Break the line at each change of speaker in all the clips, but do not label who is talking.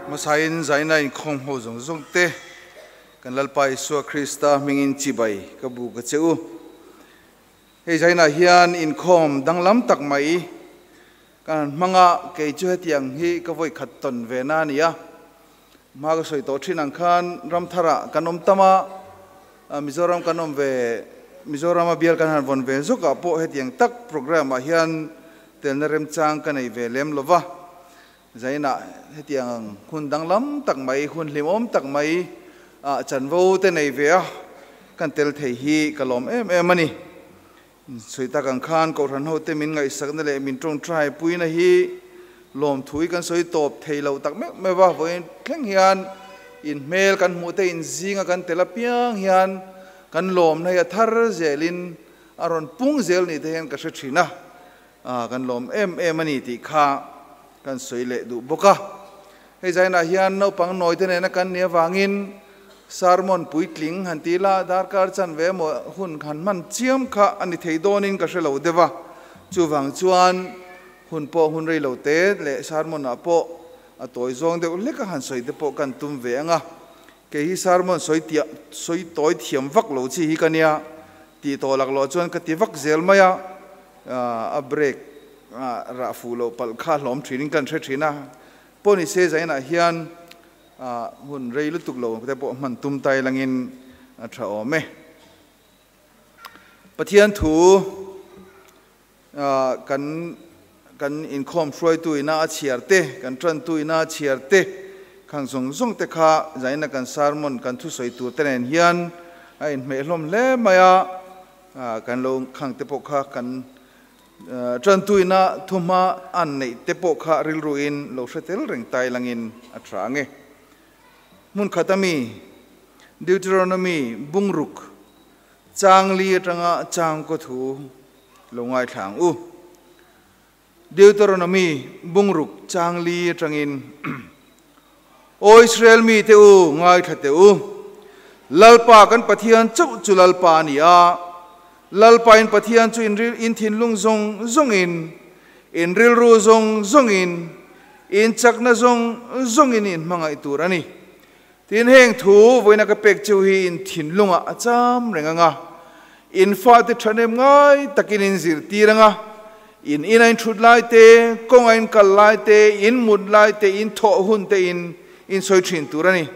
Hmasain zaina inkhawm ho zawng zawng te kan Lalpa Isua Krista hmingin chibai ka bu ka che u. Hei zainah hian inkhawm danglam tak mai kan han hmang a, kei chu hetiang hi ka vawi khat tawn ve na a ni a. Hma ka sawi tawh thin ang khan ramtharah kan awm tam a, Mizoram kan awm ve, Mizorama bial kan han vawn ve zawkah pawh hetiang tak programme ah hian telna remchang ka nei ve lem lo va. Zainah hetiang ang hun danglam tak mai, hun hlimawm tak mai ah chanvo te nei ve a kan tel thei hi ka lawm em em a ni. Sawi tak ang khan Kohhran hote min ngaihsakna leh min tawngtai puina hi lawmthu hi kan sawi tawp thei lo tak meuh meuh va, vawiin thleng hian in hmel kan hmuh te in zinga kan tel apiang hian kan lawmna hi a thar zelin a rawn pung zel ni te hian ka hre thin a, kan lawm em em a ni tih kha kan sawi leh duh bawk a. Hei zainah hian naupang nawi te nena kan nih avangin sermon puitling han ti ila darkar chanve emaw hun han hman chiam kha a ni thei dawnin ka hre lo deuh a. Chuvang chuan hun pawh hun rei lo te leh sermon ah pawh a tawi zawng deuh hlek a han sawi te pawh kan tum ve ang a. Kei hi sermon sawi tiah sawi tawi thiam vak lo chi hi ka nia tih tawh lak loh chuan ka ti vak zel mai a. A break rah fuh loh palh kha hlawm thinin kan hre thin a. Pawh ni se zainah hian hun rei lutuk lo te pawh hman tum tai langin a tha awm e. Pathian thu kan kan inkhawm hruaitu ina a chhiar te, kan tantu ina a chhiar te khang zawng zawng te kha zaina kan sermon kan thusawi tur te nen hian a inhmeh hlawm hle mai a, kan lo khang te pawh kha kan Tantuina thuhma an neih te pawh kha rilruin lo hre tel reng tai langin a tha ang e. Hmun khat ami Deuteronomy bungruk chang li atanga chang kaw thu lo ngaithla ang u. Deuteronomy bungruk chang li atangin Aw Israel mite u, ngaithla teh u. Lalpa kan Pathian chauh chu Lalpa a ni a, Lalpa in Pathian chu in in thinlung zawng zawngin, in rilru zawng zawngin, in chakna zawng zawngin in hmangaih tur a ni. Tin, heng thu vawiina ka pek cheu hi in thinlungah a cham reng ang a, in fate thahnem ngai takin in zirtir ang a, In in a in thut lai te, kawng a in kal lai te, in mut lai te, in thawh hun te in in sawi thin tur a ni.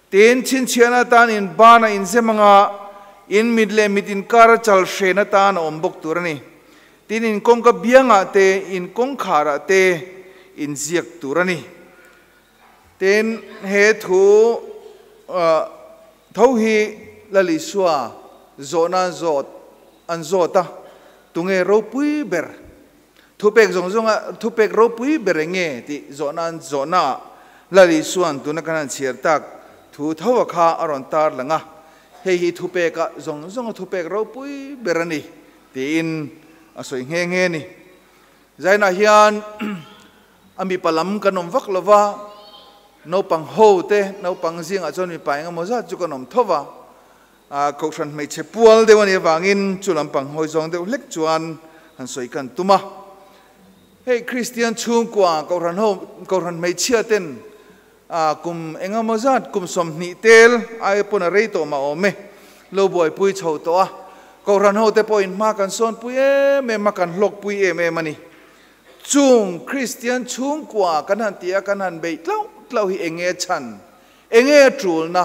Tin, chhinchhiahna atan in ban a inzem anga in mit leh mit inkar a chal hren atan a awm bawk tur a ni. Tin, in kawngka biangah te, in kawngkharah te in ziak tur a ni. Tin, he thu tho hi Lal Isua zawhna an zawt an zawt a, tunge ropui ber? Thupek zawng zawnga thupek ropui ber eng nge tih zawhna an zawhnaah Lal Isua'n tuna kan han chhiar tak thu tho a kha a rawn tar lang a, hei hi thupeka zawng zawnga thupek ropui ber a ni tiin a sawi nghe nghe a ni. Zainah hian A mipa lam kan awm vak lo va, naupang ho te, naupang zingah chuan mipa eng emaw zat chu kan awm tho va. Kohhran hmeichhe pual deuh a nih avangin chu lampang hawi zawng deuh hlek chuan han sawi kan tum a. Hei Kristian chhungkua kohhran ho, kohhran hmeichhia ten kum eng emaw zat, kum 20 tel aia pawn a rei tawh mah awm e, lo buaipui chho tawh a. Kohhran ho te pawhin hma kan sawnpui em em a, kan hlawkpui em em a ni. Chung Kristian chhungkua kan han ti a, kan han beih tlauh tlauh hi enge chhan? Enge a tulna?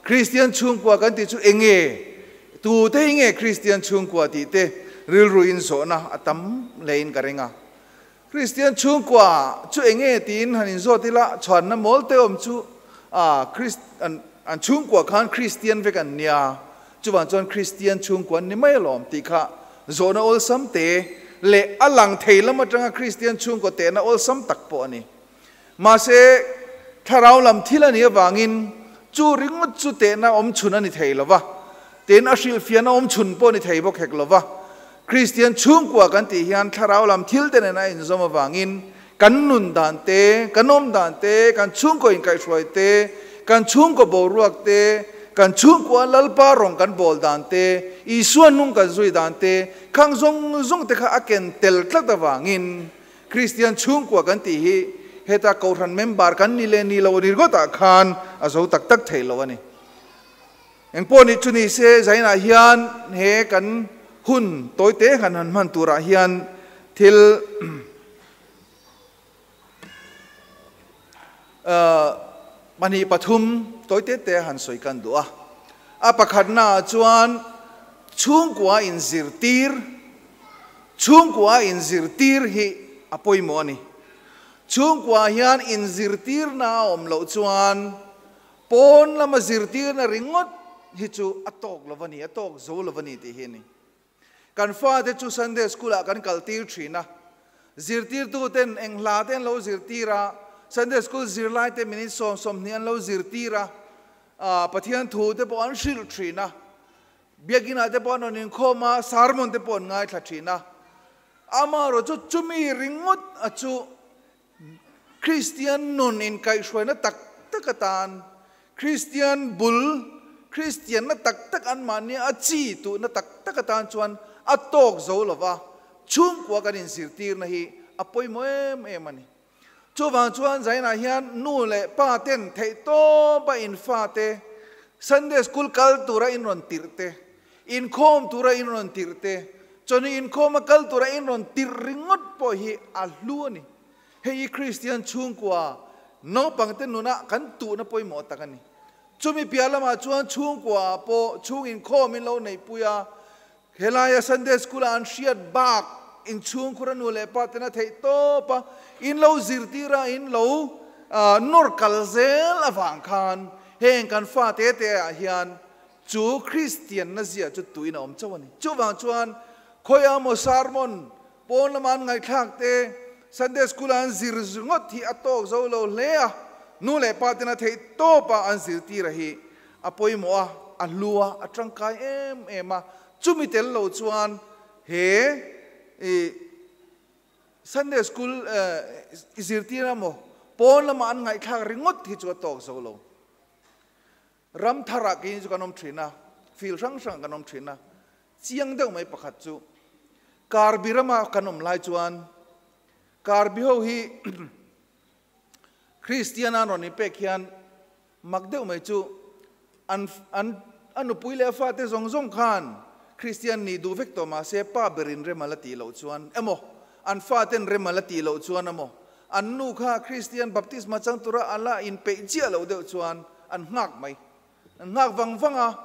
Kristian chhungkua kan tih chu enge? Tute hi nge Kristian chhungkua tih te rilru in zawhna a tam hlein ka ring a. Kristian chhungkua chu enge tiin han inzawt ila, chhanna mawl te awm chu a an chhungkua khan Kristian vek an nia, Chuvang chuan Kristian chhungkua an ni mai alawm tih kha zawhna awlsam te leh a lang thei lam atanga Kristian chhungkaw tehna awlsam tak pawh a ni. Mahse, thlarau lam thil a nih avangin chu ringawt chu tehna awm chhun a ni thei lo va, tin a hrilhfiahna awm chhun pawh a ni thei bawk hek lo va. Kristian chhungkua kan tih hian thlarau lam thil te nena inzawm avangin kan nun dan te, kan awm dan te, kan chhungkaw inkaihhruai te, kan chhungkaw boruak te, kan chhungkua Lalpa rawng kan bawl dan te, Isua nung kan zui dan te, khang zawng zawng te kha a ken tel tlat avangin Kristian chhungkua kan tih hi heta kohhran member kan ni leh ni lo ringawtah khan a zo tak tak thei lo a ni. Engpawh nih chu ni se zainah hian he kan hun tawite kan han hman turah hian thil Pahnih pathum tawite te han sawi kan duh a. A pakhatnaah chuan chhungkua inzirtir, chhungkua inzirtir hi a pawimawh a ni. Chhungkua hian inzirtirna a awm loh chuan pawn lama zirtirna ringawt hi chu a tawk lo a ni, a tawk zo lo a ni tih hi a ni. Kan fate chu Sunday School ah kan kal tir thin a, zirtirtu ten eng hla te an lo zirtir a, Sunday School zirlai te minute 20 an lo zirtir a, Pathian thu te pawh an hrilh thin a, Biakinn ah te pawh an rawn inkhawm a, sermon te pawh an ngaithla thin a. Amaherawhchu chumi ringawt a chu Kristian nun inkaihhruaina tak tak atan Kristian bul, Kristianna tak tak anmahni a chi tuhna tak tak atan chuan a tawk zo lo va, chhungkua kan inzirtirna hi a pawimawh em em a ni. Chuvang chuan zainah hian nu leh pa ten theihtawpa in fate Sunday School kal tura in rawn tirh te, inkhawm tura in rawn tirh te, chawhni inkhawma kal tura in rawn tirh ringawt pawh hi a hlu a ni. Hei hi Kristian chhungkua naupangte nunah kan tuhna pawimawh tak a ni. Chumi piah lamah chuan chhungkuaah pawh chhung inkhawm in lo neihpui a, helaia Sunday School-ah an hriat bak inchhungkhura nu leh pa tena theih tawp a, in lo zirtir a, in lo nawr kal zel avang khan heng kan fa te te ah hian chu Kristianna zia chu tuin a awm chauh a ni. Chuvang chuan khawiah maw sermon Pawn lama an ngaihthlak te, Sunday School-a an zir ringawt hi a tawk zo lo hle a, nu leh pa tena theih tawpa an zirtir a hi a pawimawh a, a hlu a, a tangkai em em a. Chumi tel lo chuan he Sunday School zirtir emaw pawn lama an ngaihthlak ringawt hi chu a tawk zo lo. Ram tharah keini chu kan awm thin a, field hrang hrangah kan awm thin a, chiang deuh mai pakhat chu Karbi rama kan awm lai chuan Karbi ho hi Kristian an rawn inpek hian mak deuh mai chu an an a nupui leh a fate zawng zawng khan Kristian nih duh vek tawh mahse pa berin rem a la tih loh chuan emaw an faten rem a la tih loh chuan emaw An nu kha Kristian baptisma chang tura a la inpeih chiah loh deuh chuan an nghak mai. An nghak vang vang a,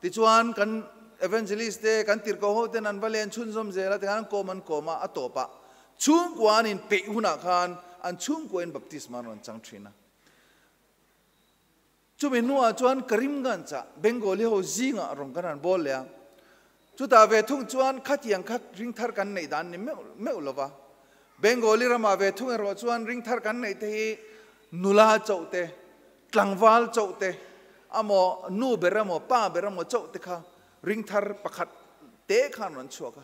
tichuan kan evangelist te, kan tirhkoh ho ten an va len chhunzawm zel a, tikhan an kawm an kawm a, a tawpah chhungkua an inpeih hunah khan an chhungkuain baptisma an rawn chang thin a. Chumi hnuah chuan Karimganj-ah Bengali ho zingah rawn kan han bawl leh a. Chutah ve thung chuan khatiang kha ring thar kan neih dan ni meuh meuh lo va. Bengali ramah ve thung erawh chuan ring thar kan neih te hi nula chauh te, tlangval chauh te, amaw nu ber amaw pa ber amaw chauh te kha ring thar pakhat te kha an rawn chhuak a.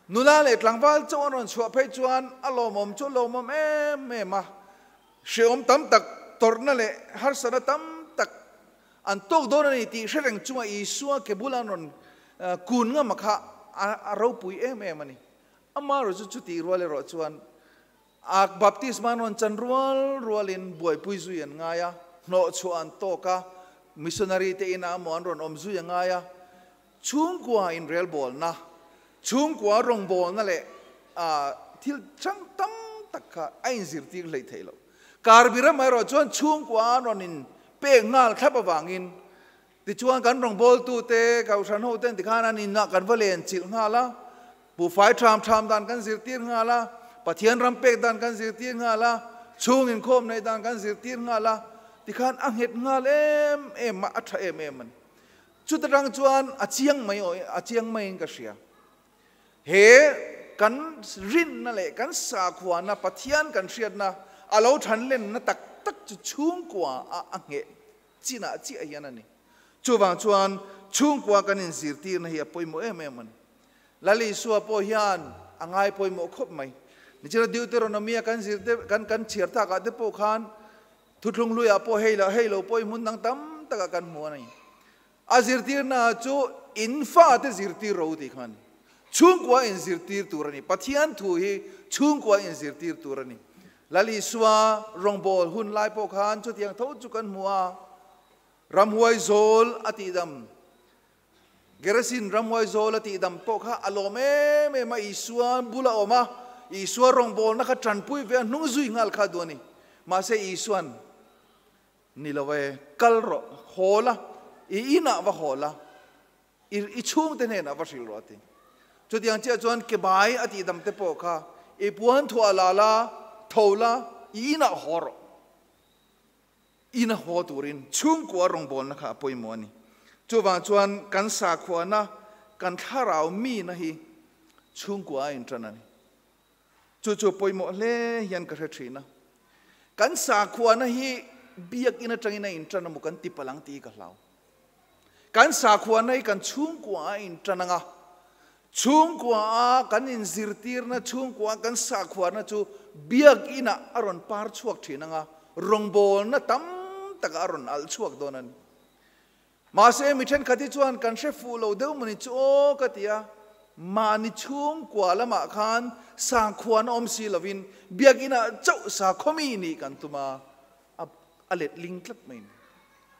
Nula leh tlangval chauh an rawn chhuah phei chuan a lawmawm chu a lawmawm em em a. Hrehawm tam tak, tawrhna leh harsatna tam tak an tawk dawn a ni tih hre reng chunga Isua ke bula an rawn kun ngam a kha a ropui em em a ni. Amaherawhchu chu chuti rual erawh chuan a baptisma an rawn chan rual rualin buaipui zui an ngai a, hnawhchhuah an tawk a, missionary te inah emaw an rawn awm zui a ngai a, chhungkua inrelbawlna, chhungkua rawngbawlna leh thil hrang tam tak kha a inzirtir hleih theih loh. Karbi ramah erawh chuan chhungkua an rawn in pek nghal thlap avangin tichuan kan rawngbawltute, Kohhran hoten tikhan an inah kan va len chilh nghal a, buhfai ṭham ṭham dan kan zirtir nghal a, Pathian ram pek dan kan zirtir nghal a, chhung inkhawm neih dan kan zirtir nghal a, tikhan a nghet nghal em em a, a ṭha em em a ni. Chuta tang chuan a chiang mai aw, a chiang maiin ka hria. He kan rinna leh kan sakhuana Pathian kan hriatna a lo than lenna tak tak chu chhungkua a a ngheh chinah chiah hian a ni. Chuvang chuan chhungkua kan inzirtirna hi a pawimawh em em a ni. Lal Isua pawh hian a ngai pawimawh khawp mai. Nichina Deuteronomia kan zir te kan kan chhiar takah te pawh khan Thuthlung hluiah pawh hei lah hei lo pawh i hmun dang tam takah kan hmu a ni. A zirtirna chu in fate zirtir ro tih kha a ni. Chhungkua in zirtir tur a ni. Pathian thu hi chhungkua in zirtir tur a ni. Lal Isua rawngbawl hun lai pawh khan chutiang tho chu kan hmu a, ramhuai zawl a tihdam, Gerasin ramhuai zawl a tihdam pawh kha a lawm em em a, Isua bula awm a, Isua rawngbawlna kha tanpui ve a, hnung zui nghal kha a duh a ni. Mahse Isuan, Ni lo e, kal rawh, haw la, i inah va haw la, I i chhungte hnenah va hrilh rawh a ti. Chutiang chiah chuan ke bai a tihdam te pawh kha i puan thuah la la, tho la, i inah haw rawh. Ina haw turin chhungkua rawngbawlna kha a pawimawh a ni. Chuvang chuan kan sakhuana, kan thlarau mina hi chhungkua a intan a ni. Chu chu pawimawh hle hian ka hre thin a. Kan sakhuana hi biakinn atangin a intan a maw kan ti palh ang tih hi ka hlau. Kan sakhuana hi kan chhungkua a intan ang a, chhungkua a kan inzirtirna, chhungkua a kan sakhuana chu biakinn ah a rawn par chhuak thin ang a, rawngbawlna tam takah a rawn alh chhuak dawn a ni. Mahse, mi thenkhat hi chuan kan hre fuh lo deuh mawni chu aw ka ti a, mahni chhungkua lamah khan sakhuan awm si lovin biakinah chauh sakhaw mi nih kan tum a, a let ling tlat mai ni.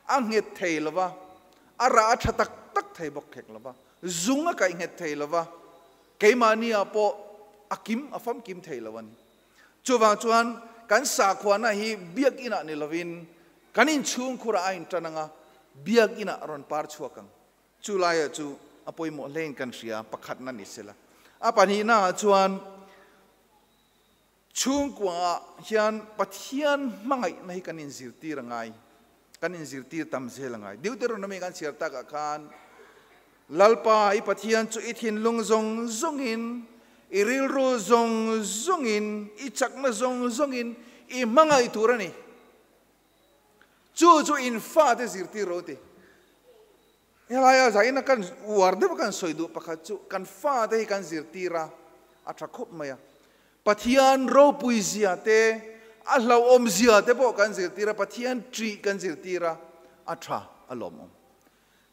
A nghet thei lo va, a rah a tha tak tak thei bawk khek lo va, zung a kaih nghet thei lo va, keimahniah pawh a kim a famkim thei lo a ni. Chuvang chuan kan sakhuana hi biakinah ni lovin kan inchhungkhurah a intan ang a, biakinah a rawn par chhuak ang. Chu laia chu a pawimawh hlein kan hria, pakhatna ni sela. A pahnihnaah chuan chhungkuaah hian Pathian hmangaihna hi kan inzirtir a ngai, kan inzirtir tam zel a ngai. Deuteronomy kan chhiar takah khan Lalpa i Pathian chu i thinlung zawng zawngin, i rilru zawng zawngin, i chakna zawng zawngin i hmangaih tur a ni. Chu chu in fate zirtir ro ti. Helaia zaina kan uar deuh a kan sawi duh pakhat chu kan fate hi kan zirtir a, a tha khawp mai a. Pathian ropui zia te, a hlauhawm zia te pawh kan zirtir a, Pathian ṭih kan zirtir a, a tha a lawmawm.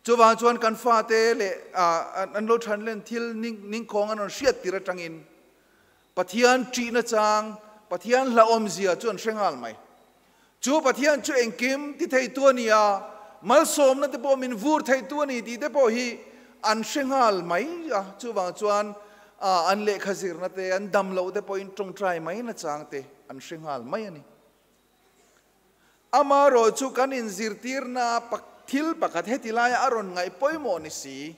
Chuvang chuan kan fate leh an lo than len thil ningkhawng an rawn hriat tir atangin Pathian ṭihna chang, Pathian hlauhawmzia chu an hre nghal mai. Chu Pathian chu engkim ti theitu a ni a, malsawmna te pawh min vur theitu a ni tih te pawh hi an hre nghal mai a. Chuvang chuan an lehkha zirna te, an dam loh te pawhin tawngtai mai nachang te an hre nghal mai a ni. Amaherawh chu kan inzirtirna thil pakhat heti laia a rawn ngaih pawimawh ni si,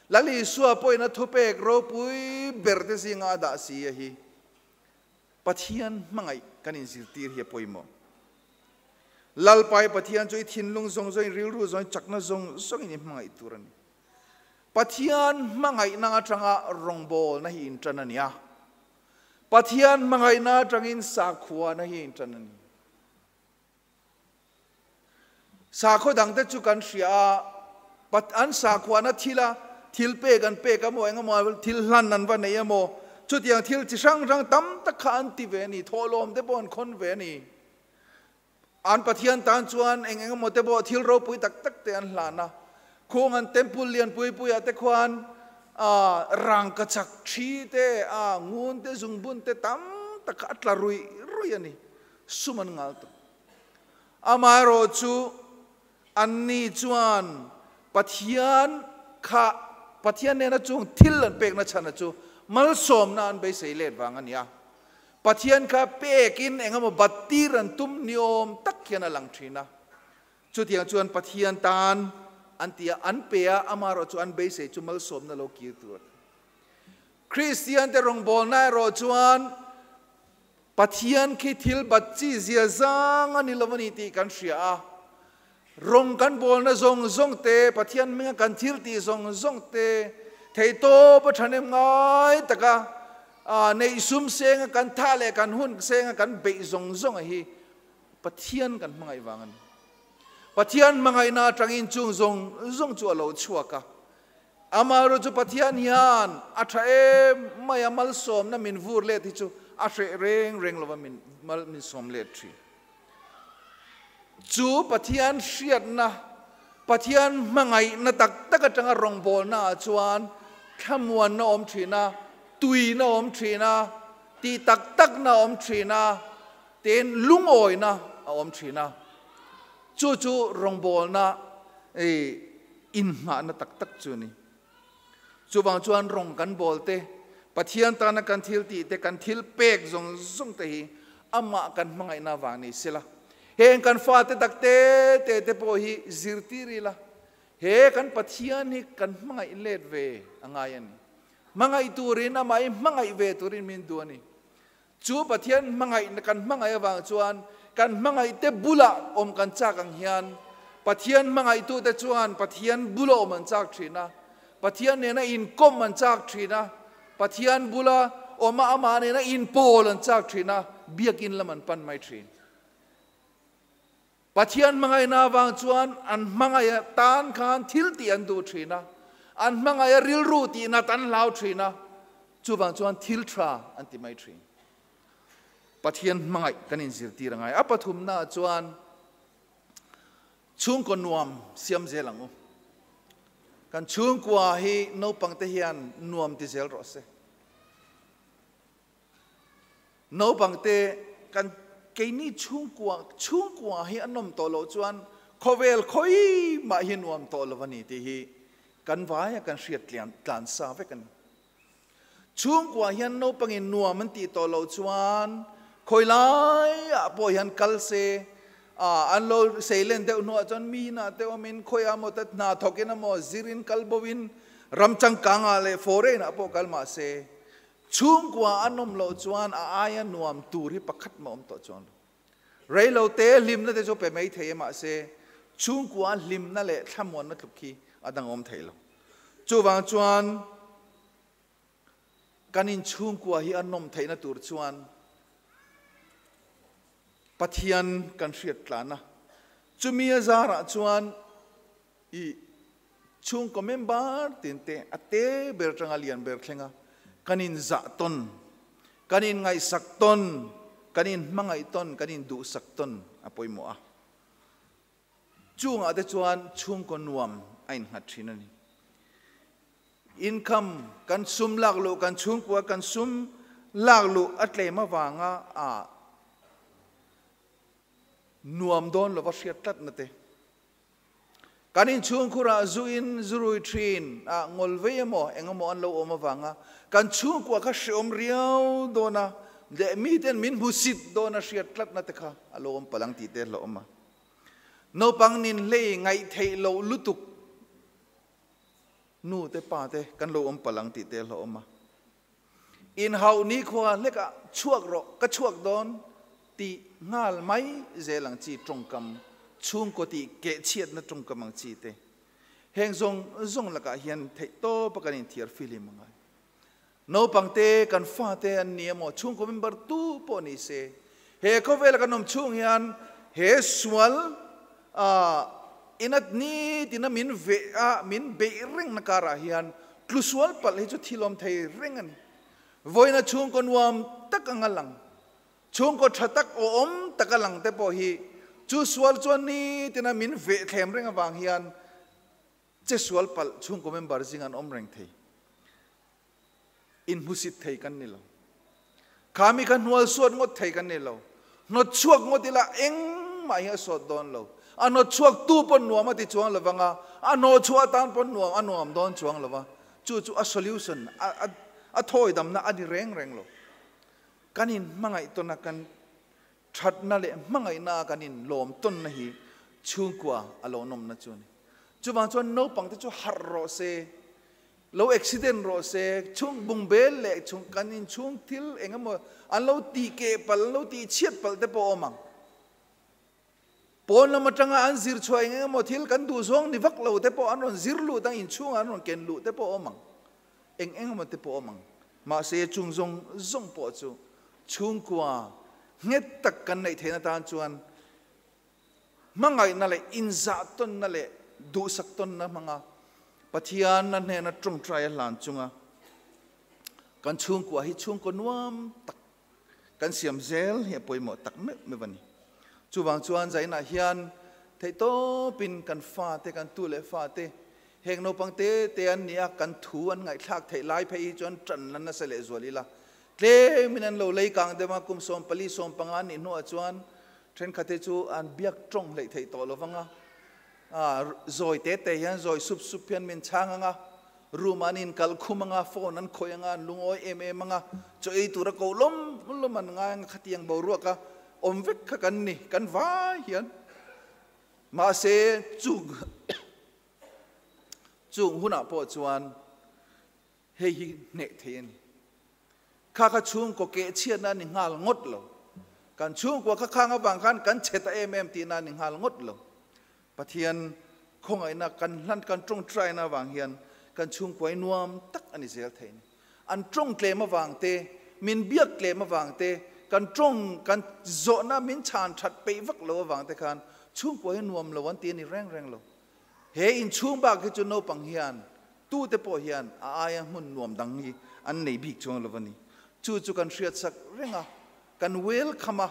Lal Isua pawhin a thupek ropui ber te zinga a dah si a hi Pathian hmangaih kan inzirtir hi a pawimawh. Lalpai Pathian chu i thinlung zawng zawngin, rilru zawngin, chakna zawng zawngin i hmangaih tur a ni. Pathian hmangaihna atanga rawngbawlna hi intan a ni a. Pathian hmangaihna atangin sakhuana hi intan a ni. Sakhaw dangte chu kan hria a, an sakhuana thila thil pek an pek emaw engemaw thil hlan an va nei emaw chutiang thil chi hrang hrang tam tak kha an ti ve a ni, thawhlawm te pawh an khawn ve a ni. An Pathian tan chuan eng engemaw te pawh thil ropui tak tak te an hlan a. Khuang an temple lian pui puiah te khuan rangkachak thi te, ngun te, zungbun te tam tak kha a tla ruih ruih a ni. Sum an ngal tawh. Amaherawhchu anni chuan Pathian kha Pathian nena chung thil an pekna chhana chu malsawmna an beisei let vang a ni a. Pathian kha pekin engemaw bat tir an tum ni awm tak hian a lang thin a. Chutiang chuan Pathian tan an ti a, an pe a, amaherawh chu an beisei chu malsawmna lo kir tur a ni. Kristiante rawngbawlna erawh chuan Pathian khi thil bat chi zia zang a ni lo a ni tih kan hria a. Rawng kan bawlna zawng zawng te, Pathian hminga kan thil tih zawng zawng te, theihtawp a thahnem ngai taka neih sum senga kan thah leh kan hun senga kan beih zawng zawng a hi Pathian kan hmangaih vang a ni. Pathian hmangaihna atangin chung zawng zawng chu a lo chhuak a. Amaherawh chu Pathian hian a tha em mai a, malsawmna min vur let hi chu a hreh reng reng lova min mal min sawm let thin. Chu Pathian hriatna, Pathian hmangaihna tak tak atanga rawngbawlna ah chuan thlamuanna awm thin a, tuina awm thin a, tih tak takna awm thin a. Ten lungawina a awm thin a, chu chu rawngbawlna inngahna tak tak chu a ni. Chuvang chuan rawng kan bawl te, Pathian tana kan thil tih te, kan thil pek zawng zawng te hi amah kan hmangaihna vang ni sela. Heng kan fate tak te te te pawh hi zirtir ila, he kan Pathian hi kan hmangaih let ve a ngai a ni. Hmangaih turin amah hi hmangaih ve turin min duh a ni. Chu Pathian hmangaihna kan hmangaih avang chuan kan hmangaihte bulah awm kan chak ang hian Pathian hmangaihtute chuan Pathian bula awm an chak thin a, Pathian nena inkawm an chak thin a, Pathian bula awma amah nena inpawl an chak thin a, biakin lam an pan mai thin. Pathian hmangaihna avang chuan an hmangaih tan khan thil tih an duh thin a, an hmangaih a rilru tih nat an hlau thin a, chuvang chuan thil tha an ti mai thin. Pathian hmangaih kan inzirtir a ngai. A pathumnaah chuan chhungkaw nuam siam zel ang u. Kan chhungkua hi naupangte hian nuam ti zel rawh se. Naupangte kan keini chhungkua chhungkua hi a nawm tawh loh chuan khawvel khawi mah hi nuam tawh lo a ni tih hi kan vaia kan hriat tlian tlan sa vek a ni. Chhungkua hian naupangin nuam an tih tawh loh chuan khawi laiah pawh hian kal se a an lo seilen deuh hnuah chuan mi inah te awmin khawiah maw te hna thawkin emaw zirin kal boin ram changkangah leh foreign ah pawh kal mahse Chhungkua an awm loh chuan a aia nuam tur hi pakhat mah awm tawh chuang lo. Rei lo te hlimna te chu pe mai thei e mahse chhungkua hlimna leh thlamuanna tluk hi a dang awm thei lo. Chuvang chuan kan inchhungkua hi a nawm theihna tur chuan Pathian kan hriat tlan a, chumi a zarah chuan I chhungkaw member tin te a te ber atanga lian ber thlenga kan inzah tawn, kan inngaihsak tawn, kan inhmangaih tawn, kan induhsak tawn a pawimawh a. Chungah te chuan chhungkaw nuam a innghat thin a ni. Income kan sum lak luh, kan chhungkua kan sum lak luh a tlem avanga a nuam dawn lova hriat tlatna te. Kan inchhungkhurah zu in zu rui thin a, ngawl vei emaw eng emaw an lo awm avanga kan chhungkua kha hreawm riau dawn a, leh miten min hmusit dawn a hriat tlatna te kha a lo awm palh ang tih te a hlauhawm a. Naupang nin hlei ngaih theih loh lutuk nu te pa te kan lo awm palh ang tih te a hlauhawm a. Inhauh nikhua hlekah chhuak rawh, ka chhuak dawn tih nghal mai zel ang chi tawngkam, chhungkaw tih kehchhiatna tawngkam ang chi te. Heng zawng zawng lakah hian theihtawpa kan inthiar fihlim a ngai. Naupangte kan fate an ni emaw, chhungkaw member tu pawh ni se, he khawvela kan awm chhung hian he sual inat nitina min veh a, min beih rengna karah hian Tlusual palh hi chu thil awm thei reng a ni. Vawiina chhungkaw nuam tak anga lang, chhungkaw tha tak awm taka lang te pawh hi chu sual chuan nitina min vehthlem reng avang hian che sual palh chhungkaw member zing an awm reng thei. Inhmusit thei kan ni lo. Kha mi kha hnual suat ngawt thei kan ni lo. Hnawt chhuak ngawt ila engmah hi a sawt dawn lo. A hnawt chhuak tu pawn nuam a ti chuang lo vang a, a hnawh chhuah atan pawn nuam a nuam dawn chuang lo va. Chu chu a solution, a a thawi damna a ni reng reng lo. Kan in hmangaih tawn a, kan thatna leh hmangaihna a kan in lawm tawnna hi chhungkua a lo nawmna chu a ni. Chuvang chuan naupangte chu harh rawh se. Lo accident rawh se, chhung bungbel leh chhung kan inchhung thil eng emaw an lo tih keh palh, an lo tih chhiat palh te pawh a awm ang. Pawn lam atanga an zir chhuah eng eng emaw thil kan duh zawng ni vak lo te pawh an rawn zir lut ang, inchhungah an rawn ken luh te pawh a awm ang. Eng eng emaw te pawh a awm ang. Mahse chung zawng zawng pawh chu chhungkua nghet tak kan neih theihna tan chuan Hmangaihna leh inzahtawnna leh duhsaktawnna hmanga Pathian a hnena tawngtai a hlan chunga kan chhungkua hi chhungkaw nuam tak kan siam zel hi a pawimawh tak meuh meuh a ni. Chuvang chuan zainah hian theihtawpin kan fate, kan tu leh fate, heng naupang te te an nia kan thu an ngaihthlak theih lai phei hi chuan tan la nasa leh zual ila. Tlemin an lo lei kang deuh a, kum 14 15 an nih hnuah chuan thenkhat hi chu an biak tawng hleih theih tawh lo vang a, zawi te te hian zawi sup sup hian min chhang ang a, room ah an inkal khum ang a, phone an khawih ang a, an lungawi em em ang a, chaw ei tura koh lawm lawm an ngai ang a, khatiang boruak a awm vek kha kan ni, kan vai hian. Mahse chung chung hunah pawh chuan Hei hi hneh thei a ni. Kha kha chhungkaw keh chhiatna a ni nghal ngawt lo. Kan chhungkua kha khang avang khan kan chhe ta em em tihna a ni nghal ngawt lo. Pathian khawngaihna kan hlan kan tawngtaina avang hian kan chhungkua hi nuam tak a ni zel thei a ni. An tawng tlem avang te, min biak tlem avang te, kan tawng kan zawhna min chhan that peih vak lo avang te khan chhungkua hi nuam lo an ti a ni reng reng lo. He inchhung bak hi chu naupang hian tute pawh hian a aia hmun nuam dang hi an nei bik chuang lo a ni. Chu chu kan hriatsak reng a, kan welcome a,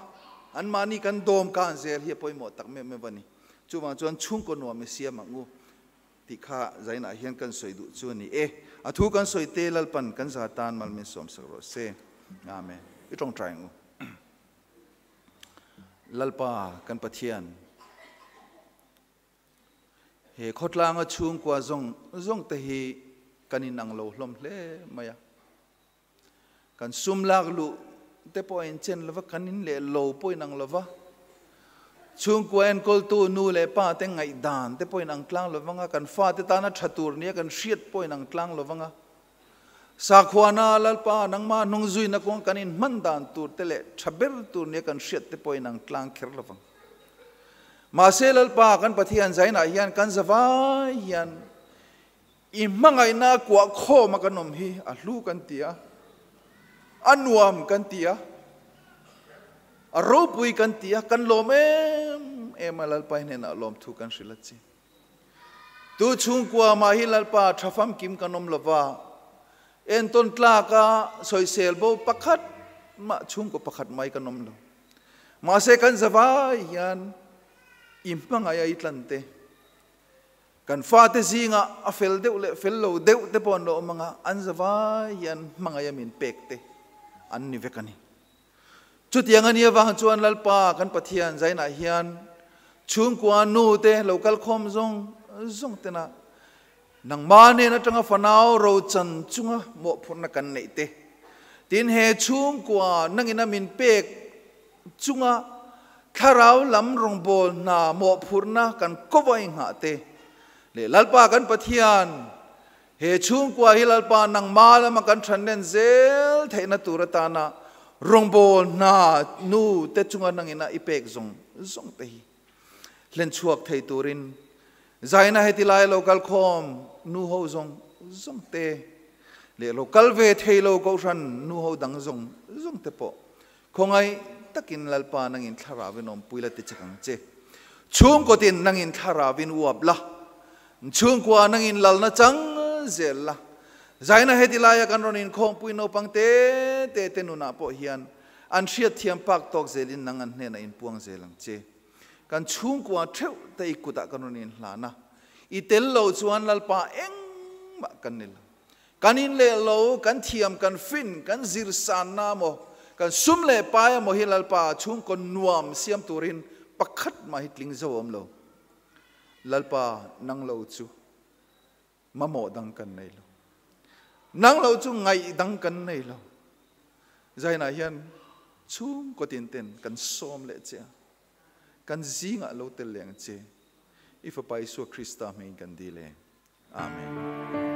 anmahni kan dawm kan zel hi a pawimawh tak meuh meuh a ni. Chuvang chuan chhungkaw nuam i siam ang u tih kha zainah hian kan sawi duh chu a ni e. A thu kan sawi te Lalpan kan za tan mal min sawmsak rawh se. Amen. I tawngtai ang u. Lalpa kan Pathian. He khawtlanga chhungkua zawng zawng te hi kan inang lo hlawm hle mai a. Kan sum lak luh te pawh a inchen lova, kan in leh lo pawh inang lova. Chhungkua enkawltu nu leh pa te ngaihdan te pawh inang tlang lovang a, kan fate tana tha tur nia kan hriat pawh inang tlang lovang a. Sakhuana Lalpa nangmah hnung zuina kawng kan inhman dan tur te leh tha ber tur nia kan hriat te pawhin ang tlang kher lo vang. Mahse Lalpa kan Pathian zainah hian kan zavai hian i hmangaihna kuah khawm a kan awm hi a hlu kan ti a, a nuam kan ti a, a ropui kan ti a, kan lawm em em a Lalpa hnenah lawmthu kan hrilh a chi. Tu chhungkua mah hi Lalpa tha famkim kan awm lova, entawn tlaka sawisel bo pakhat mah chhungkaw pakhat mai kan awm lo. Mahse kan zavai hian i hmangaih a i tlan te, kan fate zingah a fel deuh leh fel lo deuh te pawh an lo awm anga, an zavai hian hmangaih a min pek te an ni vek a ni. Chutiang a nih avang chuan Lalpa kan Pathian zainah hian chhungkua nu te lo kal khawm zawng zawng tena nangmah nen atanga fanau rochan chunga mawhphurhna kan neih te, tin he chhungkua nangina min pek chunga thlarau lam rawngbâwl hna mawhphurhna kan kawai nghah te leh Lalpa kan Pathian He chhungkua hi Lalpa nangmah lama kan thanlen zel theihna tur atana rawngbâwl hna nu te chunga nangina i pek zawng zawng te hi hlen chhuak thei turin zaina heti laia lo kal khawm nu ho zawng zawng te leh lo kal ve thei lo kohhran nu ho dang zawng zawng te pawh khawngaih takin Lalpa nangin thlarauin awmpui la ti chak ang che. Chhungkawtin nangin thlarauin uap la, chhungkua nangin lalna chang zel la. Zaina heti laia kan rawn inkhawmpui naupang te te te nunah pawh hian an hriatthiam pak tawk zelin nang an hnenah inpuang zel ang che. Kan chhungkua theuh te i kutah kan rawn inhlan a, i tel lo chuan Lalpa engmah kan ni lo. Kan in leh lo, kan thiam, kan fin, kan zir sanna maw, kan sum leh pai emaw hi Lalpa chhungkaw nuam siam turin pakhat mah hi tling zo awm lo. Lalpa nang lo chu mamawh dang kan nei lo. Nang lo chu ngaih dang kan nei lo. Zainah hian chhungkaw tin ten kan sawm leh che a, kan zingah lo tel leh ang che. I Fapa Isua Krista hmingin kan dil e. Amen.